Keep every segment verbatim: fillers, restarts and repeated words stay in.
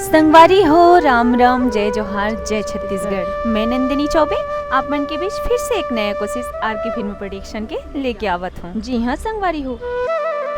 संगवारी हो, राम राम, जय जोहार, जय छत्तीसगढ़। मैं नंदिनी चौबे आप मन के बीच फिर से एक नया कोशिश आरके फिल्म प्रोडक्शन के लेके आवत हूँ। जी हाँ संगवारी हो,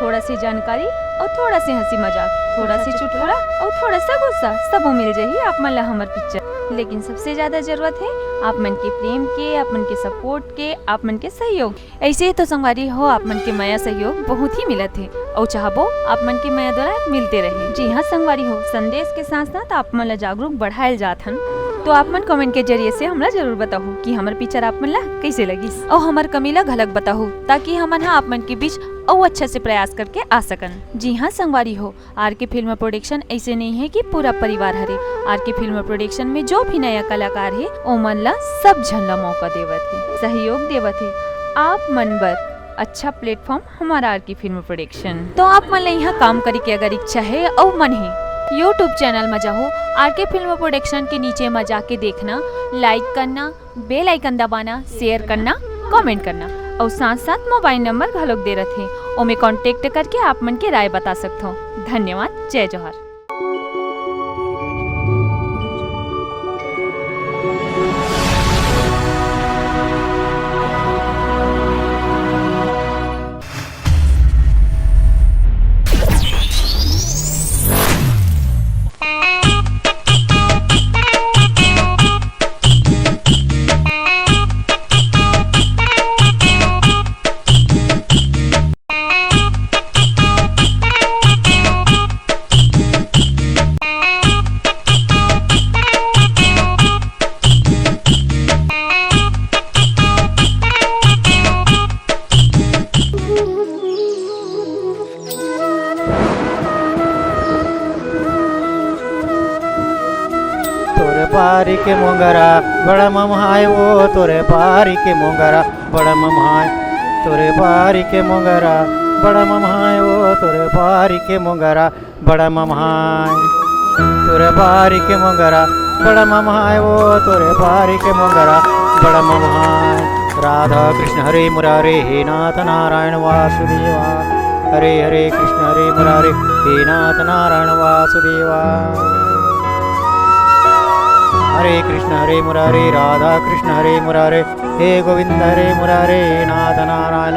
थोड़ा सी जानकारी और थोड़ा सी हंसी मजाक, थोड़ा सी चुटकुला और थोड़ा सा गुस्सा, सबो मिल जाही आप मन ला हमर पिक्चर। लेकिन सबसे ज्यादा जरूरत है आप मन के प्रेम के, आप मन के सपोर्ट के, आप मन के सहयोग। ऐसे ही तो संगवारी हो, आप मन के मया सहयोग बहुत ही मिलत हे, अउ चाहबो आप मन के मया दुलार मिलते रहे। जी हाँ संगवारी हो, संदेश के साथ साथ आप मन ला जागरूक बढ़ायल जात हन। तो आप मन कमेंट के जरिए से हमला जरूर बताहू कि हमर पिक्चर आप मन ला कैसे लगिस, अउ हमर कमी ला घलक बताहू, ताकि हमन हा आप मन के बीच अउ अच्छा से प्रयास करके आ सकन। जी हाँ संगवारी हो, आरके फिल्म प्रोडक्शन ऐसे नहीं है कि पूरा परिवार हरे। आरके फिल्म प्रोडक्शन में जो भी नया कलाकार है, ओमन ला सब झन ला मौका देवत है, सहयोग देवत है। आप मन बर अच्छा प्लेटफॉर्म हमारा आरके फिल्म प्रोडक्शन। तो आप मन ला यहाँ काम करे के अगर इच्छा है अउ मन है, यूट्यूब चैनल में जाहो, आरके फिल्म प्रोडक्शन के नीचे में जाके देखना, लाइक करना, बेल आइकन दबाना, शेयर करना, कमेंट करना अउ साथ साथ मोबाइल नंबर घलोक दे रथे, ओमे कॉन्टेक्ट करके आप मन के राय बता सकथो। धन्यवाद। जय जोहार। तोरे बारी के मोंगरा बड़ा ममहाय, ओ तोरे बारी के मोंगरा बड़ा ममहाय। तोरे बारी के मोंगरा बड़ा ममहाय, ओ तोरे बारी के मोंगरा बड़ा ममहाय। तोरे बारी के मोंगरा बड़ा ममहाय, ओ तोरे बारी के मोंगरा बड़ा ममहाय। राधा कृष्ण हरे मुरारे, हे नाथ नारायण वासुदेवा। हरे हरे कृष्ण हरे मुरारे, हे नाथ नारायण वासुदेवा। हरे कृष्ण हरे मुरारे, राधा कृष्ण हरे मुरारे, हे गोविंद हरे मुरारे, हे नाथ नारायण,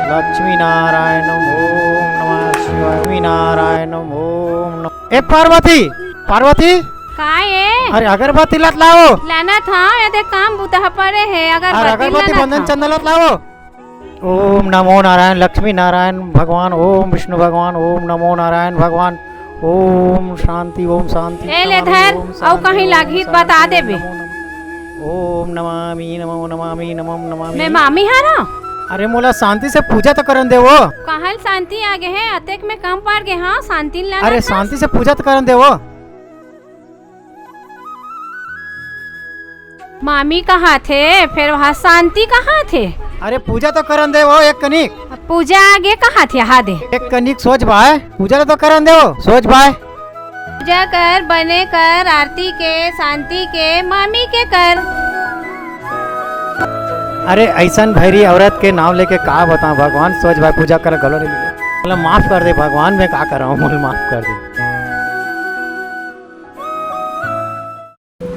लक्ष्मी नारायण, ओम नमः शिवाय, लक्ष्मी नारायण, ओम नमः। ए पार्वती, पार्वती, का ए? अरे अगरबत्ती लत लाओ। लानत हंव, ये दे काम बुता पड़े हे, अरे अगरबत्ती अगरबत्ती लानत बंदन हंव। चंदन लत लाओ। ओम नमो नारायण, लक्ष्मी नारायण भगवान, ओम विष्णु भगवान, ओम नमो नारायण भगवान, ओम शांति, ओम शांति, ए ले नमामि, धर, ओम अउ शांति, कहीं ओम लागही त शांति, बता ओम देबे। नमो नमः। ओम नमामि, नमो नमामि, नमो नमामि। मैं मामी हरा। अरे मोला शांति से पूजा तो करन दे वो। कहल शांति आ गे हे, अतेक में कम पड़ गे, हाँ, शांति ला अरे ना था। शांति से पूजा तो करन दे वो। मामी कहाँ थे, फिर वहाँ शांति कहाँ थे? अरे पूजा तो करन दे वो एक कनिक। पूजा आगे कहाँ थे, हा दे। एक कनिक सोच भाई, पूजा तो करन दे वो, सोच भाई। पूजा कर, बने कर, आरती के, शांति के, मामी के कर। अरे ऐसन भैरी औरत के नाम लेके का बताऊं भगवान, सोच भाई पूजा कर गलो नहीं मिले। मतलब माफ कर दे भगवान, मैं का कर रहा हूँ, बोल माफ कर दे।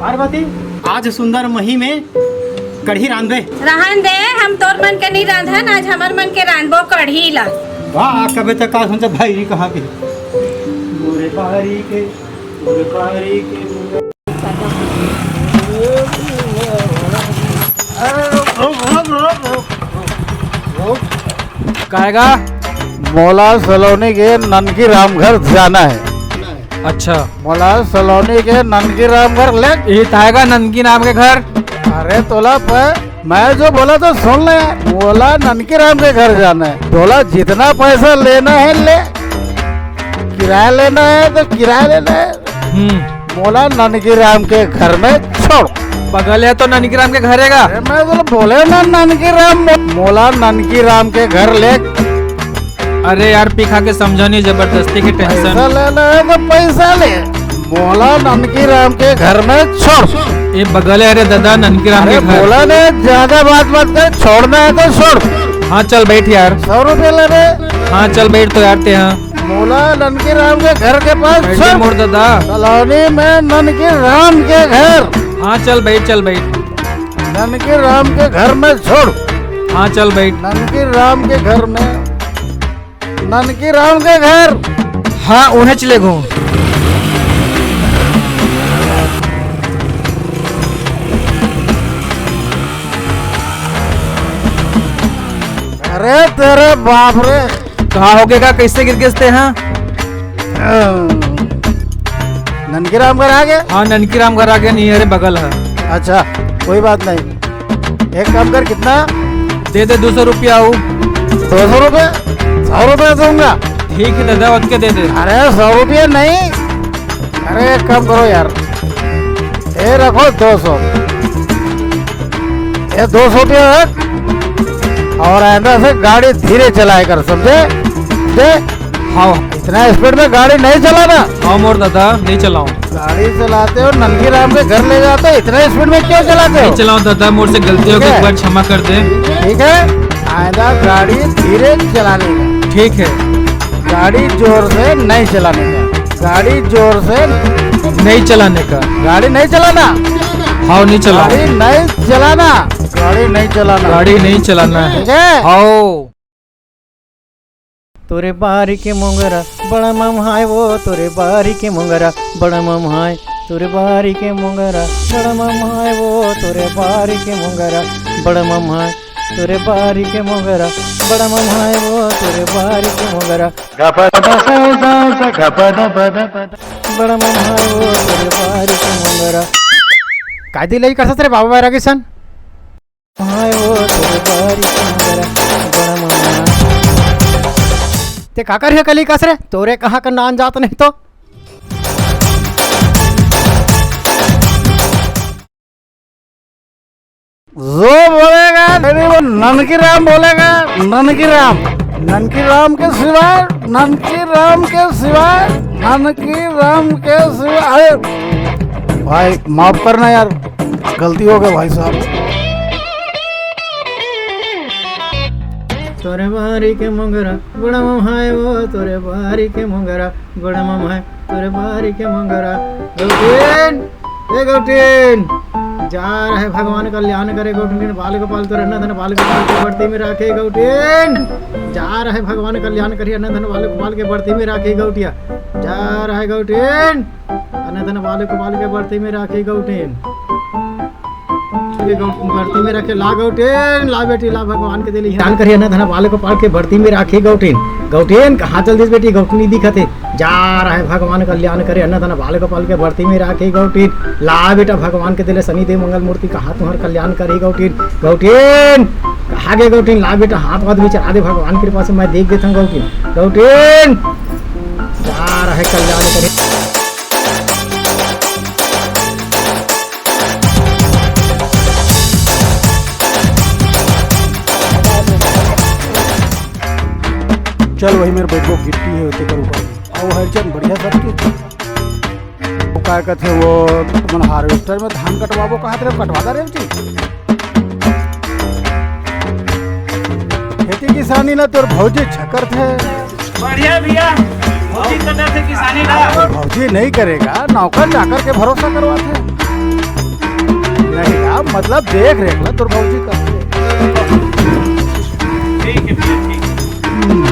पार्वती, आज सुंदर मही में कढ़ी रांधबे। रहन दे, हम तोर मन के नहीं रांधन, आज हमर मन के रांधबो कढ़ी ला। वाह, कबे तक का सोचा भाई कहाँ के? मोरे बारी के, मोरे बारी के, मोरे कायगा मोला सलोनी के ननकी राम घर जाना है। अच्छा। मोला सलोनी के ननकी राम घर ले। ये तायगा ननकी राम के घर। अरे तोला पे मैं जो बोला तो सुन ले। मोला ननकी राम के घर जाना है। तोला जितना पैसा लेना है ले, किराया लेना है तो किराया लेना है। हम्म। मोला ननकी राम के घर में छोड़। बगल है तो ननकी राम के घर है का? अरे मैं बोला, बोले ना ननकी राम, मोला ननकी राम के घर ले। अरे यार, पी खा के समझो नहीं, जबरदस्ती के टेंशन। पैसा लेना है तो पैसा ले, मोला ननकी राम के घर में छोड़। ये बगल है रे दादा, ननकी राम अरे के घर। बोला ने, ज्यादा बात मत कर, छोड़ना है तो छोड़। हाँ चल बैठ यार। सौ रुपये ले रे। हाँ चल बैठ तो यार ते, हाँ। मोला ननकी राम के घर के पास बैठ छोड़। मोर दादा। कॉलोनी में ननकी राम के घर। हाँ, चल बैठ, चल बैठ। ननकी राम के घर में छोड़। हाँ, चल बैठ। ननकी राम के घर में, ननकी राम के घर। हाँ, उहेंच ले घूम। अरे तेरे बाप रे। का होगे गा, कइसे गिर गेस तेहा? ननकी राम घर आ गया? हाँ, ननकी राम घर आ गया, नहीं, अरे बगल है। अच्छा, कोई बात नहीं। एक काम कर, कितना? दे दे दो सौ रुपया। हो, दो सौ रुपये? सौ रुपये दूंगा। ठीक है दादा, ओतके दे दे। अरे, सौ रुपये नहीं। अरे, एक काम करो यार, ये रखो दो सौ, ये दो सौ रुपये रख, और आइंदा से गाड़ी धीरे चलाया कर, समझे? दे। हाँ। इतना स्पीड में गाड़ी नहीं चलाना। हाँ मोर दादा, नहीं चलाऊं। गाड़ी चलाते हो, ननकी राम के घर ले जाते हो, इतना स्पीड में क्यों चलाते हो? नहीं चलाऊं दादा, मोर से गलती हो गई, ठीक है? एक बार क्षमा कर दे। ठीक है, आइंदा गाड़ी धीरे चलाने का। ठीक है। गाड़ी जोर से नहीं चलाने का। गाड़ी जोर से नहीं चलाने का। गाड़ी नहीं चलाना। हाँ, नहीं चलाऊं। गाड़ी नहीं चलाना। गाड़ी नहीं चलाना। गाड़ी नहीं चलाना। ठीक है? हाँ। तोरे बारी के मोंगरा बड़ा ममहाय वो, तोरे बारी के मोंगरा बड़ा ममहाय, तोरे बारी के मोंगरा बड़ा ममहाय वो, तोरे बारी के मोंगरा बड़ा ममहाय, तोरे बारी के मोंगरा बड़ा ममहाय वो, तोरे बारी के मोंगरा बड़ा ममहाय वो, तोरे बारी के मोंगरा। काय दिलई करसत रे बाबा बैरागी सन? हाय वो तोरे बारी के मोंगरा, बड़ा ममहाय। ते का कर हे कली कस रे? तोरे कहाँ का नान जात नहीं तो। जो बोलेगा, अरे वो ननकी राम बोलेगा, ननकी राम, ननकी राम के सिवाय, ननकी राम के सिवाय, ननकी राम के सिवाय। अरे भाई, माफ करना यार, गलती हो गई भाई साहब। तोरे बारी के मोंगरा, बड़ा ममहाय वो, तोरे बारी के मोंगरा, बड़ा ममहाय, तोरे बारी के मोंगरा। गौटीन, ए गौटीन, जा रहे भगवान कल्याण करे गौटीन, बाल गोपाल तोरे अन्ना धन बाल गोपाल के बढ़ती में राखे गौटीन। जा रहे भगवान कल्याण करी अन्ना धन बाल गोपाल के बढ़ती में राखे गौटिया। जा रहे गौटीन, अन्ना धन बाल गोपाल के बढ़ती में राखे गौटीन। बढ़ती में राखे ला गौटीन, ला बेटी ला, भगवान के देली दान करिए ना धना बालक गोपाल के बढ़ती में राखे गौटीन। गौटीन कहाँ चल दिस बेटी, गौटीन नहीं दिखत हे। जा रहे भगवान कल्याण करे, अन्ना धना बालक गोपाल के बढ़ती में राखे गौटीन। ला बेटा भगवान के देले शनि देव मंगल मूर्ति, कहाँ तुम्हार कल्याण करे गौटीन। गौटीन कहाँ गए गौटीन, ला बेटा हाथ वाथ भी चढ़ा दे, भगवान कृपा से मैं देख देता हूँ गौटीन। गौटीन जा रहे कल्याण करे। चल वही मेरे बैठो गिट्टी है उसके ऊपर। और हर चंद बढ़िया सब चीज। वो का कहते वो मन हार्वेस्टर में धान कटवाबो कहा तेरे कटवा दा रे जी। खेती किसानी ना तोर भौजी छकर थे। बढ़िया भैया, भौजी तो डर से किसानी ना। अरे भौजी नहीं करेगा, नौकर चाकर के भरोसा करवाथे। नहीं यार, मतलब देख रेख ला तोर भौजी करथे। ठीक है भैया, ठीक है। हम्म,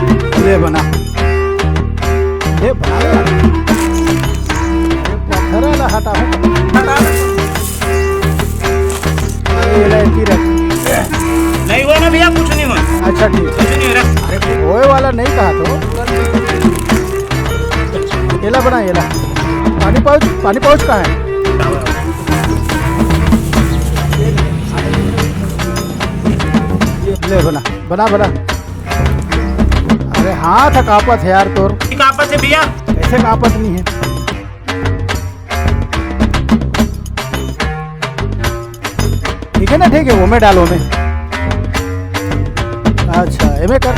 ले बना। ले बना ले। ये पत्थर वाला हटा हो। हटा। ये ले, की रख। नहीं हुआ ना भैया, कुछ नहीं हुआ। अच्छा, ठीक। कुछ नहीं हो रहा। अरे, होए वाला नहीं कहा तो। एला बना, एला। पानी पाउच, पानी पाउच कहाँ है? ले बना, बना, बना। अरे हाथ कापत है यार तोर। कापत है भैया। कैसे कापत नहीं है? ठीक है ना, ठीक है, वो में डालो में। अच्छा, एमे कर,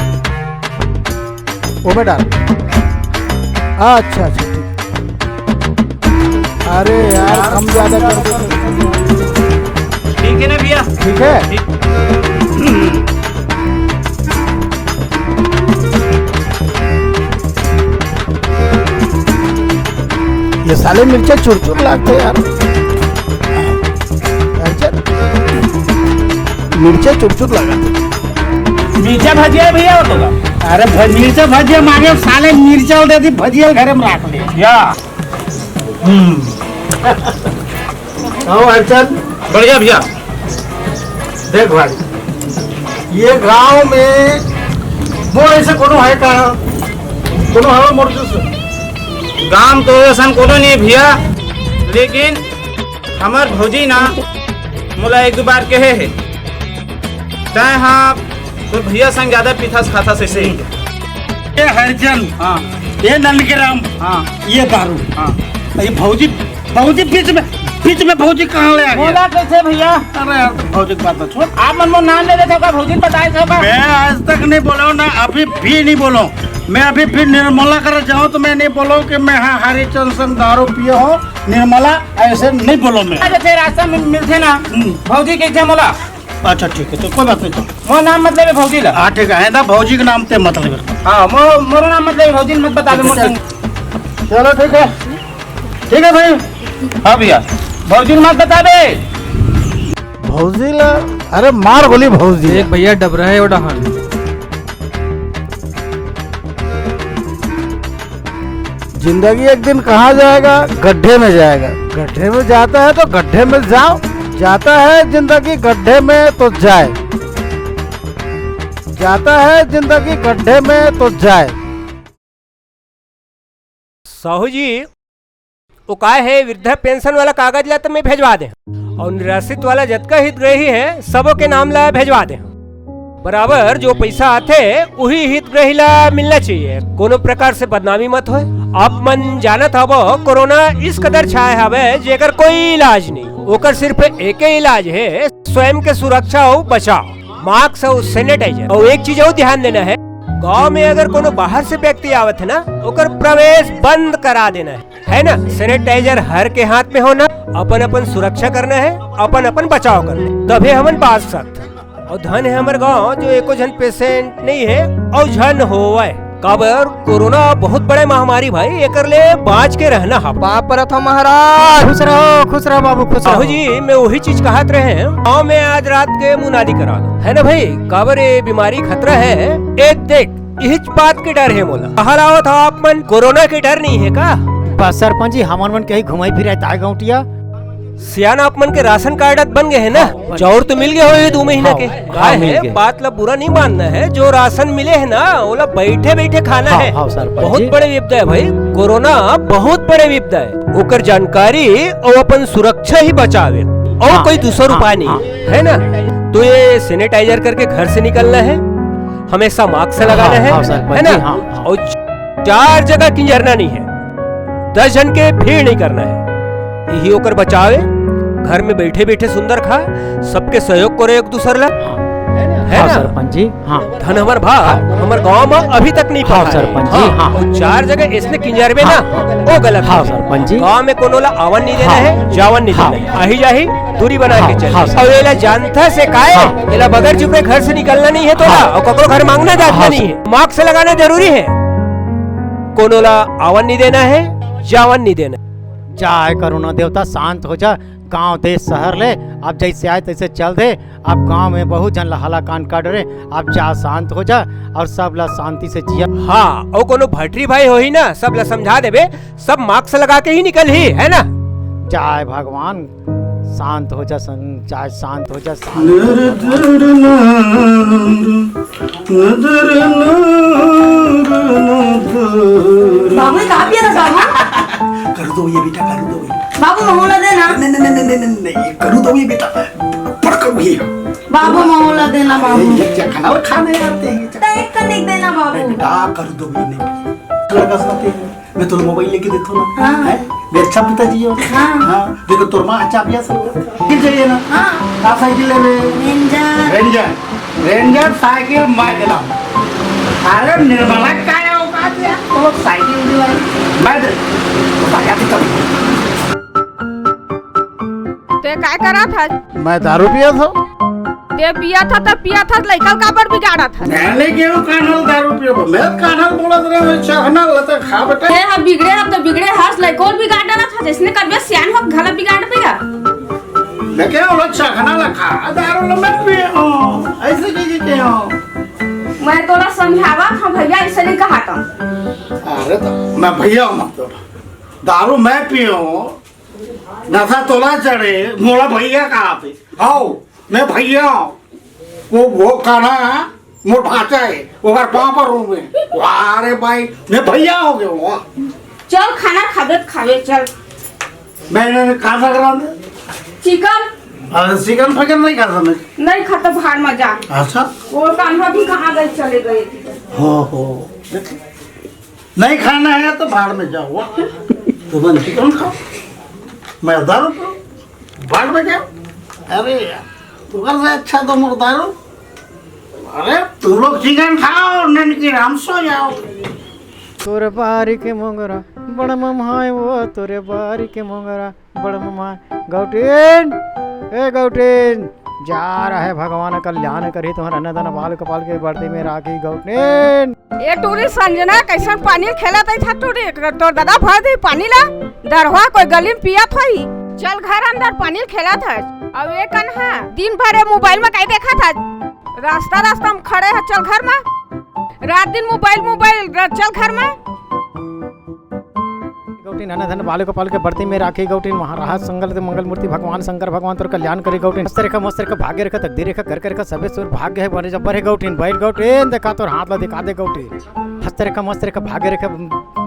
वो में डाल। अच्छा, अच्छा, ठीक। अरे यार, कम ज्यादा कर दो। ठीक है ना भैया? ठीक है। ठीक। ये साले मिर्चा चुरचुर लागथे यार। अच्छा, मिर्चा चुरचुर लागथे। मिर्चा भजिया हे भैया, वो तो का? अरे भ-, मिर्चा भजिया मांगे, साले मिर्चा दे दी, भजिया घरे में राख ले। या। हम्म। आओ हरिचंद। बढ़िया भैया। देख भाई, ये गांव में मोर ऐसे कोनो है का? कोनो हवा मोर जस? गांव तो ऐसन कोनो नहीं भैया, लेकिन हमर भौजी ना मोला एक दो बार कहे हे, तैं हा तोर भैया संग ज्यादा पीथस खाथस ऐसे ही। ये हरिजन, हाँ। ये नंद के राम, हाँ। ये दारू। हाँ। ये भौजी, भौजी बीच में, बीच में भौजी कहाँ ले आ गया? बोला कैसे भैया? अरे यार, तो भौजी की बात तो छोड़। आप मन मोर नाम ले लेते हो का? भौजी बताए थे का? मैं आज तक नहीं बोला हूँ ना, अभी भी नहीं बोला हूँ। मैं अभी भी निर्मला कर जाऊँ तो मैं नहीं बोला हूँ कि मैं हाँ हरिचंद संग दारू पिए हो, निर्मला ऐसे नहीं बोला मैं। अच्छा, रास्ता में मिलते ना, हम्म। भौजी के जमला। अच्छा, ठीक है, तो कोई बात नहीं, तो। मोर नाम मतलब है भौजी ला। हाँ, ठीक है, है ना, भौजी के नाम ते मतलब है। हाँ, मो-, मोर नाम मतलब है भौजी, मत बता दे, मोर चल। संग। चलो, ठीक है, ठीक है भाई। हाँ भैया, भौजी मत बता दे। भौजी ला, अरे मार गोली भौजी। देख भैया, डबरा है वो डहान। जिंदगी एक दिन कहाँ जाएगा? गड्ढे में जाएगा। गड्ढे में जाता है तो गड्ढे में जाओ, जाता है जिंदगी गड्ढे में तो जाए, जाता है जिंदगी गड्ढे में तो जाए। साहू जी, वो काय है, वृद्धा पेंशन वाला कागज ला तो मैं भेजवा दे, और निराश्रित वाला जतका हितग्राही है, सबो के नाम ला भेजवा दे। बराबर जो पैसा आथे, वही हितग्राही ला मिलना चाहिए। कोनो प्रकार से बदनामी मत होए। आप मन जानत हवो, कोरोना इस कदर छाए हवे, जेकर कोई इलाज नहीं। ओकर सिर्फ एक ही इलाज है, स्वयं के सुरक्षा और बचाव, मास्क और सैनिटाइजर। और एक चीज और ध्यान देना है, गांव में अगर कोनो बाहर से व्यक्ति आवत है ना, ओकर प्रवेश बंद करा देना है, है ना? सैनिटाइजर हर के हाथ में होना, अपन अपन सुरक्षा करना है, अपन अपन बचाव करना है, तभे हमन बांच सकथन। और धन है हमर गांव जो एको झन पेशेंट नहीं है और झन होवय, काबर कोरोना बहुत बड़े महामारी भाई, एकर ले बांच के रहना ह। पाप परत हो महाराज। खुश रहो, खुश रहो बाबू, खुश साहू रहो। जी, मैं वही चीज कहत रहे हैं, गांव में आज रात के मुनादी करा दो, है ना भाई? काबर ये बीमारी खतरा है, एक देख, इहिच बात के डर हे मोला। बाहर आवत हव आप मन, कोरोना के डर नहीं है का? बस सरपंच जी, हमन मन कहीं घुमाई फिराई ताय गौटिया। सियान आप मन के राशन कार्ड बन गए है ना? हाँ, बन चाउर तो मिल गए हो ये दो महीना हाँ, के। हाँ, काय मिल है, गए। बात ला बुरा नहीं मानना है, जो राशन मिले है ना, ओला बैठे बैठे खाना हाँ, है। हाँ, सरपंच बहुत जी। बड़े विपदा है भाई, कोरोना बहुत बड़े विपदा है। ओकर जानकारी और अपन सुरक्षा ही बचावे, और हाँ, कोई दूसर हाँ, उपाय नहीं हाँ। है ना? तो ये सैनिटाइजर करके घर से निकलना है, हमेशा मास्क लगाना हाँ, है, हाँ, सरपंच है ना? जी, हाँ, हाँ। और चार जगह किंजरना नहीं है, दस झन के भीड़ नहीं करना है, यही ओकर बचाव है। घर में बैठे बैठे सुंदर खा, सबके सहयोग करो एक दूसर ला, हाँ। है हाँ, ना? सरपंच जी, हाँ। धन हमर भाग, हाँ। हमर गांव में अभी तक नहीं हाँ, पहुंचा है। सरपंच जी, हाँ। हाँ। और चार जगह इसने किंजरबे ना, हाँ। वो गलत हाँ, है। सरपंच जी। गांव में कोनो ला आवन नहीं देना हाँ। है, जावन नहीं हाँ। देना है। आही जाही दूरी बना हाँ, के चल। हाँ, सर। और एला जानता से काय? हाँ। एला बगैर चुपे घर से निकलना नहीं है तोला, हाँ। और ककरो घर मांगना जातना हाँ, नहीं सर। है। मास्क लगाना जरूरी है। कोनो ला आवन नहीं देना है, जावन नहीं देना। जा, हे कोरोना देवता, शांत हो जा। गांव, देश, शहर ले अब जैसे आए तैसे चल दे। अब गांव में बहुत झन ला हलाकान कर डरे। अब जा, शांत हो जा और सब ला शांति से जिया। हाँ, और कोनो भटरी भाई होही ना, सब ला समझा देबे, सब मास्क लगा के ही निकलही, है ना? जाय भगवान, शांत हो जा, सन-, जाय शांत हो जा, शांत हो जा। बाबू, ये कहाँ पिया था बाबू? करू दो ये बेटा, करू दो ये। बाबू, महू ला दे ना। नहीं, नहीं, नहीं, करू दो ये बेटा, बड़ करू ये। बाबू, महू ला दे ना बाबू। ये क्या खाना और खाने आते हैं? तो एक कनिक दे ना बाबू। नहीं बेटा, करू दो ये नहीं। लगा सकते हैं। मैं तोला मोबाइल लेके देथों ना। हाँ। हैं? मैं अच्छा पिताजी हो। हाँ। हाँ। देखो, तोर माँ अच्छा अभ्यास हो। फिर जाइए ना। हाँ। का साइकिल लेबे? रेंजर। रेंजर। रेंजर साइकिल मैं दिलाऊँ। अरे निर्मला, काय औकात है? तो साइकिल दिलाई। मैं दे। तो भाया भी कभी। ते काय करा था? मैं दारू पिया था। ते पियत हस त पियत हस, लइका ल काबर बिगाड़त हस? मैं नहीं केहेंव कान्हा ल दारू पियो, मैं कान्हा ल बोलत रहेंव, "चखना ल त खा बेटा।" ते ह बिगड़े हस त बिगड़े हस, लइका ल बिगाड़ डारत हस, अइसने करबे सियान हो घला बिगाड़ देबे। मैं केहेंव ओला चखना ल खा, दारू ल मैं पियेंव, अइसे कहिके केहेंव। मैं तोला समझावत हंव भइया, अइसे नहीं कहत हंव। अरे त मैं भइया हंव, मतलब दारू मैं पियेंव, नशा तोला चढ़े, मोला भइया कहत हस। हव, मैं भइया हंव। वो, वो कान्हा मोर भांचा हे, ओकर पांव परूंव मैं। वाह रे भाई, मैं भइया हो गेंव, वाह। चल खाना खाबे त खाबे, चल। मैं इन्हें कहाँ से करा दे? चिकन। अरे चिकन फकन नहीं खाता मैं। नहीं खाता, भाड़ में जा। अच्छा। वो कान्हा भी कहाँ गए, चले गए थे। हो, हो। नहीं खाना है तो भाड़ में जाओ। तुम चिकन खाओ, मैं दारू पीऊँ, भाड़ में जाओ। अरे यार, तुम्हारे से अच्छा तो मोर दारू। अरे तुम लोग चिकन खाओ, ननकी राम सो जाओ। तोरे बारी के मोंगरा बड़ मम्हाय वो, तोरे बारी के मोंगरा बड़ मम्हाय। गौटिन, ए गौटिन, जा रहे भगवान कल्याण करही, तुम्हारा अन्नदान बाल कपाल के बढ़ती में राखी गौटिन। ए टूरी संजना, कइसन पानी ल खेलत हस टूरी? तोर ददा भर दिही पानी ला, दरवा कोई गली में पियत होही। चल घर अंदर, पानी ल खेलत हस। अउ ए कान्हा, दिन भर ए मोबाइल में काई देखत हस? रास्ता रास्ता में खड़े हस, चल घर में। रात दिन मोबाइल मोबाइल, र-, चल घर में। गौटिन, अन्नदान बाल कपाल के बढ़ती में राखी गौटिन, महाराज संगल मंगल मूर्ति भगवान शंकर भगवान तोर कल्याण करे गौटिन। हंसते रेखा, मस्त रेखा, भाग्य रेखा, तकदीर रेखा, कर कर रेखा, सबे सुर भाग्य हे बने जब्बर हे गौटिन। बैठ गौटिन, देखा तोर हाथ ला दिखा दे गौटिन। हंसते रेखा, मस्त रेखा, भाग्य रेखा,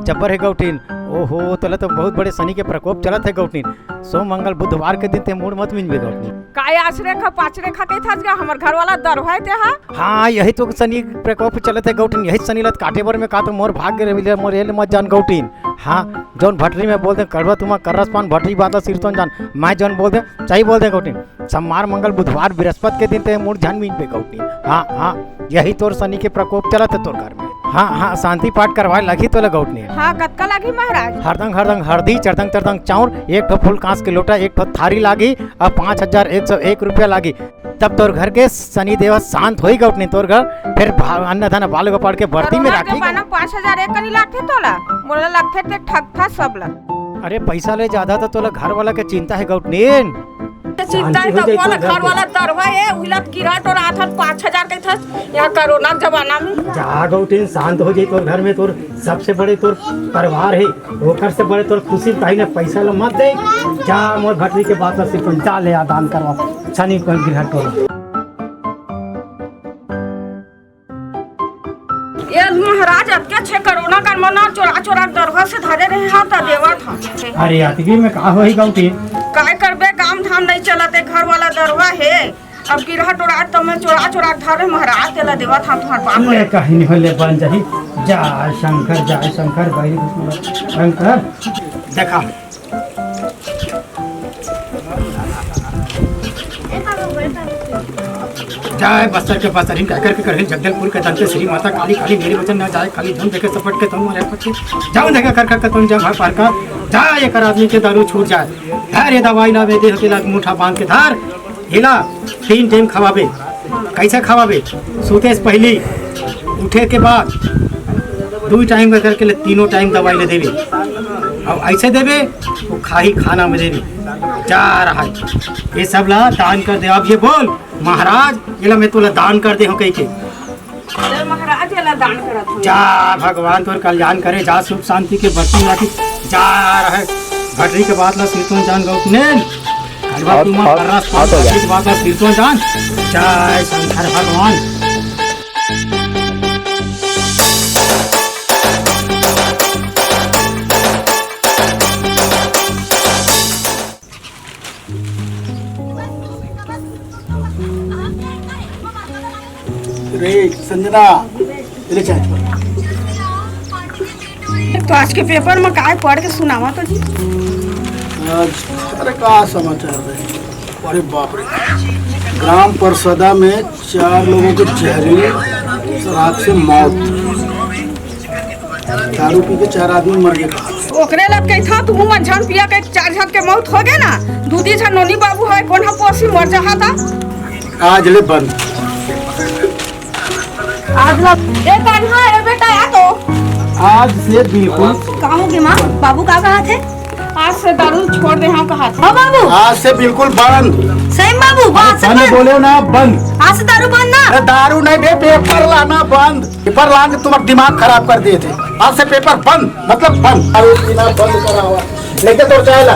जब्बर हे गौटिन। ओहो, तोला तो बहुत बड़े शनि के प्रकोप चलत हे गौटिन। सोम मंगल बुधवार के दिन ते मूड़ मत मिंजबे गौटिन। काय आछ रेखा, पाछ रेखा कहिथस गा, हमर घर वाला दरवा हे ते हा। हाँ, यही तो शनि प्रकोप चलत हे गौटिन, यही शनि लत काटे बर में का तो मोर भाग्य रहे, मोर एल मत जान गौटिन। हाँ, जौन भटरी में बोल दे, कड़वा तुमा कर्रस पान, भटरी बाता सिरतोन जान, मैं जौन बोल दे, सही बोल दे गौटिन। सोमवार, मंगल, बुधवार, बृहस्पति के दिन ते मूड़ झन मिंजबे गौटिन। हाँ, हाँ, यही तोर शनि के प्रकोप चलत हे तोर घर में। हाँ, हाँ, शांति पाठ करवाए लागही तोला गौटिन। हाँ, कतका लागही महाराज? हरदंग, हरदंग हरदी, चरदंग, चरदंग चाउर, एक ठो फूल कांस के लोटा, एक ठो थारी लागही, अउ पाँच हजार एक सौ एक रुपया लागही। तब तोर घर के शनि देव शांत होही गौटिन, तोर घर फिर भा-, अन्नदान बाल गोपाल के बढ़ती में करोना राखी। जमाना पाँच हजार एक कनी लागथे तोला, मोला लगथे ते ठगथा सब ला। अरे पैसा ले ज्यादा तो तोला घर वाला के चिंता हे गौटिन। ते चिंता हे शांति हो तो जाई मोला तोर घर घर के। वाला दरवा हे, उहिला किरा टोरा आथन पाँच हजार कहिथस, यहाँ करोना के जमाना में। जा गौटिन, शांत हो जाई तोर घर में, तोर सबसे बड़े तोर परिवार हे, ओकर से बड़े तोर खुशी ताही ना, पैसा ला मत दे। जा मोर भटरी के बात ला सिरतोन, जा ले आ दान करवा, शनि पर गृह टोला। ए महाराज, अतके छे करोना कर मना चोरा चोरा दरवा से धरे रहे हा त देवत हा। अरे अतकी में का होही गौटिन? काय करबे, काम धाम नहीं चलत हे, घर वाला दरवा हे। अब किरहा टोरा त मैं चोरा चोरा धरे महाराज, तेला देवत हा तुहर बाप ले रे। कहीं नहीं होले बन जाही। जय शंकर, जय शंकर, बैरी शंकर। देखा। जय बस्तर के बस्तरिन, कहकर के करहिल जगदलपुर के दंते श्री माता काली, काली मेरी वचन न जाए खाली, धन देखे सपट के तुम मारे पट्टी। जाओ देखा कर कर के तुम जा भाई पार का, जा एकर आदमी के दारू छूट जाए। धर ये दवाई लावे, देह के लाग मुठा बांध के धर। एला तीन टाइम खवाबे। कैसे खवाबे? सूते से पहली, उठे के बाद दू टाइम का करके ले, तीनों टाइम दवाई ले देबे। अब ऐसे देबे, वो खाही खाना में देबे। जा रहा है, ये सब ला दान कर दे। अब ये बोल, "महाराज, ये ला मैं तोला दान कर दे हूँ," कह के। अरे महाराज, एला दान करत हूँ। जा, भगवान तोर कल्याण करे, जा सुख शांति के बरतन राखी, जा रहे भटरी के बात ला सिरतोन जान गौतनेन। कलवा हाथ, तुमा हाथ, कर्रास पान हाथ हो गया। भटरी के बात ला सिरतोन जान। जय शंकर भगवान। रे संजना, ले चाय। तो आज के पेपर में काय पढ़ के सुनावा तो जी? आज, अरे का समाचार रहे? अरे बाप रे, ग्राम परसदा में चार लोगों की जहरीली शराब से मौत। दारू पी के चार आदमी मर गए। ओकरे ला कहिथा, तुहू मन झन पिया के चार झन के मौत हो गए ना। दू दी झन नोनी बाबू है, कोन ह पोसी मर जहा था। आज ले बंद। आज ला, ए कान्हा, ए बेटा, आ तो। आज से बिल्कुल। का हो गे माँ? बाबू का कहा थे? आज से दारू छोड़ दे, हाँ कहा थे। हाँ बाबू। आज से बिल्कुल बंद। सही बाबू, बात से बंद बंद। बोले ना, बंद। आज से दारू बंद ना। अरे दारू नहीं बे, पेपर लाना बंद। पेपर लान के तुम्हारा दिमाग खराब कर दिए थे। आज से पेपर बंद, मतलब बंद। दारू पीना बंद करा हुआ। लेके तो चाय ला,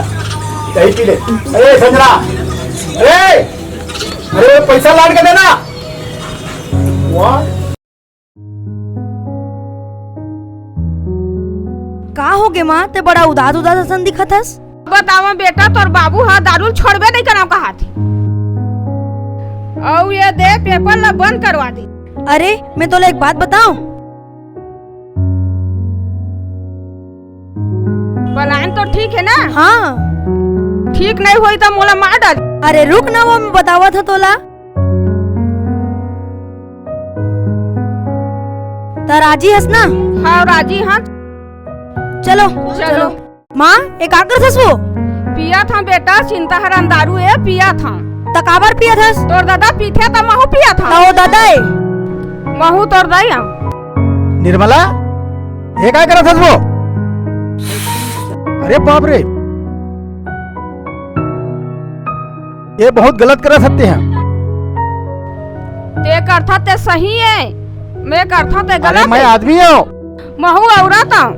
यही पी ले। अरे संजरा, अरे, अरे पैसा लान के देना। वाह। का हो गे माँ, ते बड़ा उदास उदास असन दिखत हस। बतावा बेटा, तोर बाबू ह दारू ल छोड़बे नहीं करव कहा थे। अउ ये दे पेपर ला बंद करवा दे। अरे, मैं तोला एक बात बताऊं? बलायन तो ठीक है ना? हाँ। ठीक नहीं होई तो मोला मार डाल। अरे रुक ना, वो मैं बतावत हूँ तोला। त राजी हस ना? हाँ, राजी हाँ। चलो, चलो। चलो। माँ, ए का करथस वो? पियत हंव बेटा, चिंता हरन दारू ए, पियत हंव। त काबर पियत हस? तोर ददा पीथे त महू पियत हंव। त ओ ददा ए? महू तोर दाई हंव। निर्मला, ए का करत हस वो? अरे बाप रे, ये बहुत गलत करत हस ते ह। ते करथा ते सही है, मैं करथा ते अरे गलत मैं है। आदमी हूँ। महू औरत हूँ।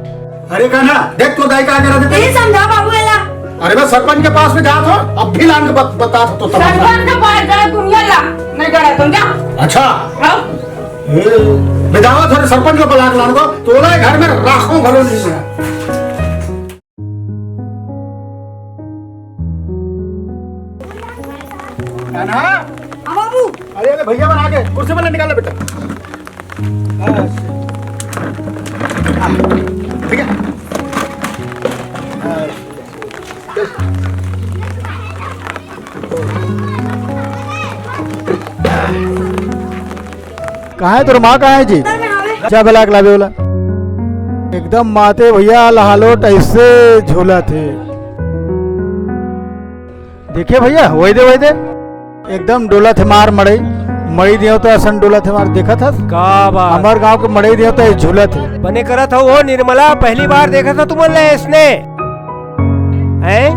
अरे कान्हा, देख तो दाई का करत हे। नहीं समझा बाबू एला। अरे मैं सरपंच के पास में जात हूँ, अब भी लान के बत-, बता तो तमाशा। सरपंच के पास जा, दुनिया ला नहीं डरा तुम जा। अच्छा। हाँ। ए, मैं जावत हूँ सरपंच के बुला के लान को, तोला घर में राखो घरो नहीं है। कान्हा? हाँ बाबू। अरे, अरे भैया बना के कुर्सी पर ले निकाल ले बेटा। हाँ, ठीक है। हाँ, कहाँ है तोर माँ, कहाँ है जी? अंदर में आवे। जा बुला के लावे ओला। एकदम माते भैया लहालोट ऐसे झूलत हे। देखे भैया, वही दे, वही दे, एकदम डोलत हे मार मड़ई। मड़ई देवता असन डोलत हे मार, देखत हस? का बात? हमर गांव के मड़ई देवता ए झूलत हे। बने करत हो वो निर्मला, पहली बार देखत हो तुमन ले इसने। हैं?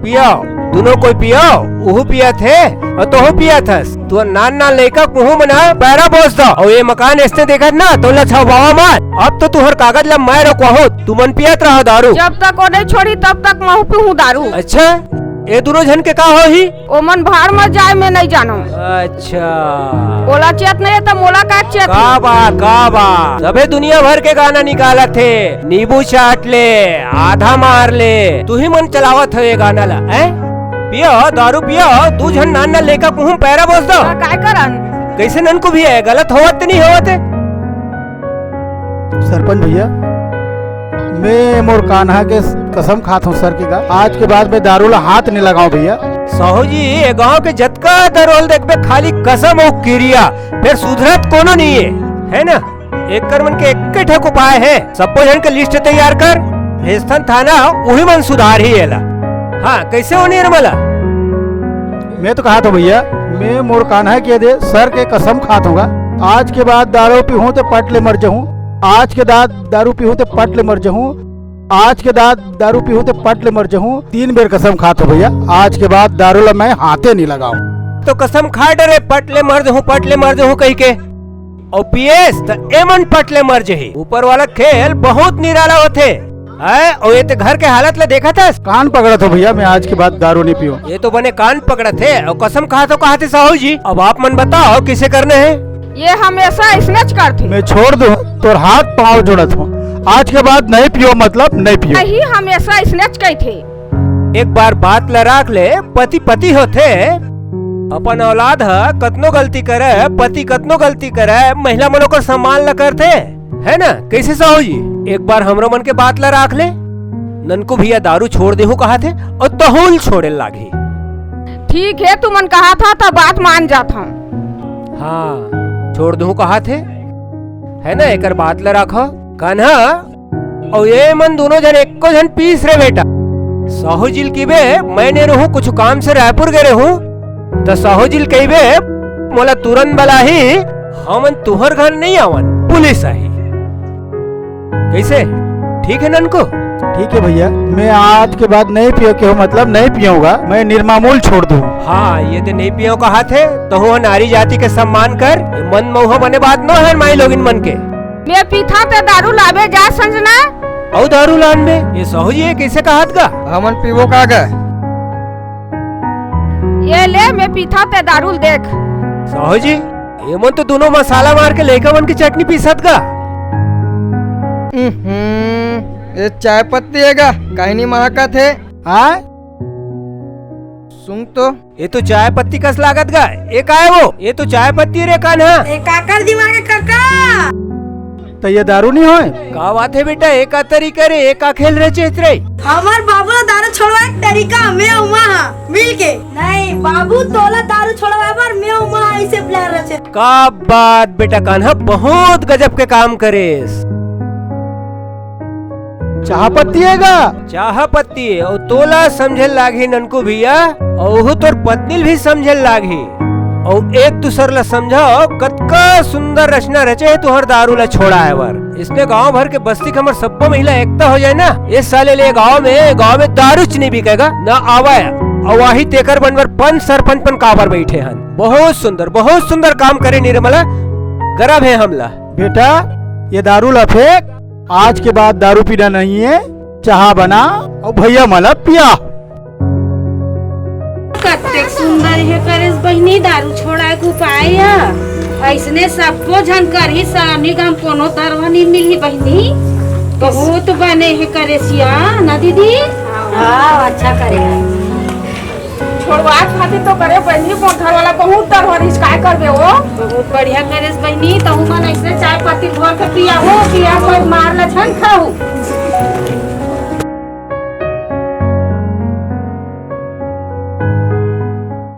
पियो, दोनों कोई पियो, उहू पियत हे अउ तोहू पियत हस। तू नान नान लइका कुहू मन ह पैरा बोस दो, अउ ये मकान इसने देखत ना, तोला छावबावा मत। अब तो तुहर कागज ला मैं रोकवाहूं, तुमन पियत रहो दारू। जब तक वो नहीं छोड़ी, तब तक महू पीहूं दारू। अच्छा, ए दोनों झन के का होही? ओमन भाड़ म जाए, मैं नहीं जानव। अच्छा। ओला चेत नहीं हे त मोला का चेत का हे? बा, का बा? सबे दुनिया भर के गाना निकालत हे। नींबू चाट ले, आधा मार ले, तुही मन चलावत हो ये गाना ला, हैं? पियो, दारू पियो, दू झन नान नान लइका कुहू पैरा बोस दो। का, काय करन? कैसे ननको भी है, गलत होवत ते नहीं होवत हे? सरपंच भैया, मैं मोर कान्हा के कसम खात हूँ सर के गा, आज के बाद मैं दारू ला हाथ नहीं लगाऊं भैया। साहू जी, ये गांव के जतका दरोल देखबे खाली कसम अउ किरिया, फिर सुधरत कोनो नहीं है, है ना? एकर मन के एक ठक उपाय है, सब्बो झन के लिस्ट तैयार कर, भेजथन थाना, उही मन सुधार ही एला। हाँ, कैसे हो निर्मला? मैं तो कहा था भैया, मैं मोर कान्हा के दे सर के कसम खात हूँ गा, आज के बाद दारू पीहूँ तो पट ले मर जाहूँ, आज के बाद दारू पीहूँ तो पट ले मर जाहूँ, आज के बाद दारू पीहूँ तो पट ले मर जाहूँ, तीन बेर कसम खात हूँ भैया, आज के बाद दारू ला मैं हाथे नहीं लगाऊँ। तो कसम खा डरे, पट ले मर जाहूँ, पट ले मर जाहूँ कही के। अउ पियेस त एमन पट ले मर जही। ऊपर वाला खेल बहुत निराला होथे। हैं? अउ ये ते घर के हालत ल देखत हस? कान पकड़त हो भैया, मैं आज के बाद दारू नहीं पीऊँ। ये तो बने कान पकड़त हे अउ कसम खात हो, कहाथे साहू जी। अब आप मन बताओ किसे करने हे? ये हमेशा इसने च करथे। मैं छोड़ दूँ, तोर हाथ पाँव जोड़त हूँ, आज के बाद नहीं पियो, मतलब नहीं पियो। नहीं, हमेशा इसने च कहिथे। एक बार बात ल राख ले, पति पति होथे। अपन औलाद ह कतनो गलती करे, पति कतनो गलती करे, महिला मन ओकर सम्मान ल करथे, है ना? कैसे साहू जी, एक बार हमरो मन के बात ल राख ले। ननको भैया दारू छोड़ देहू कहाथे अउ तहूल छोड़े लागही। ठीक है, तुमन कहाथा त बात मान जात हूँ। हाँ, छोड़ देहू कहाथे, है ना? एकर बात ल राखो। कान्हा, अउ ये मन दोनों झन एको झन पीस रे बेटा। साहू जी ल कहिबे, मैं नहीं रहूं, कुछ काम से रायपुर गे रहूं, त साहू जी ल कहिबे, मोला तुरंत बलाही, हमन तुहर घर नहीं आवन, पुलिस आही। कैसे? ठीक है ननको? ठीक है भैया, मैं आज के बाद नहीं पियो, केहू मतलब नहीं पीऊंगा, मैं निरमा मूल छोड़ दूं। हाँ, ये तो नहीं पियो कहा थे, तो हो नारी जाति के सम्मान कर, मन मऊहा बने बात न है माई लोगिन मन के। मैं पीथा ते दारू लाबे जा संजना। अउ दारू लान बे, ये सहू जी ये कैसे कहत गा? हमन पीबो का गा? ये ले, मैं पीथा ते दारू देख। सहू जी, ये मन तो दोनों मसाला मार के लइका मन की चटनी पीसत गा। हम्म, ये चाय पत्ती है गा, कहीं नहीं महकत है। हाँ? सुन तो। ये तो चाय पत्ती कस लागत गा। ये का है वो? ये तो चाय पत्ती रे कान्हा। ए काकर दिमाग है काका? तो ये दारू नहीं होय? का बात है बेटा, एक का तरीका रे, एक का खेल रे चेत रे। हमर बाबू ला दारू छोड़वाए के तरीका मैं उमा हा मिल के। नहीं बाबू, तोला दारू छोड़वाए बर मैं उमा हा, ऐसे प्लान रचे। का बात बेटा कान्हा, बहुत गजब के काम करेस। चाह पत्ती है गा? चाह पत्ती है, अउ तोला समझे लागही ननको भैया, अउ ओहू तोर पत्नी ल भी समझे लागही। अउ एक दूसर ला समझाओ, कतका सुंदर रचना रचे है तुहर दारू ला छोड़ाए बर। इसने गांव भर के बस्ती के हमर सब्बो महिला एकता हो जाए ना, इस साले ले गांव में, गांव में दारू च नहीं बिकेगा, ना आवा। अउ आही तेकर बनबर पंच सरपंच पन काबर बैठे हन। बहुत सुंदर, बहुत सुंदर काम करे निर्मला, गरब है हमला। बेटा, ये दारू ला फेंक, आज के बाद दारू पीना नहीं है, चाह बना अउ भैया मला पिया। कतेक सुंदर हे करेस बहिनी, दारू छोड़ाए के उपाय ह। अइसने सब्बो झन करही, सरानी गाम कोनो दरवा नइ मिलही बहिनी। बहुत बने हे करेसिया ना दीदी? हाँ, अच्छा करे। छोड़वा खातिर तो करे बहिनी, मोर घर वाला बहुत दरवा रिस, काय करबे वो? बहुत बढ़िया करेस बहिनी, तहू मन अइसने चाय पत्ती घोर के पिया हो, पिया कोई मार ल झन खाहू।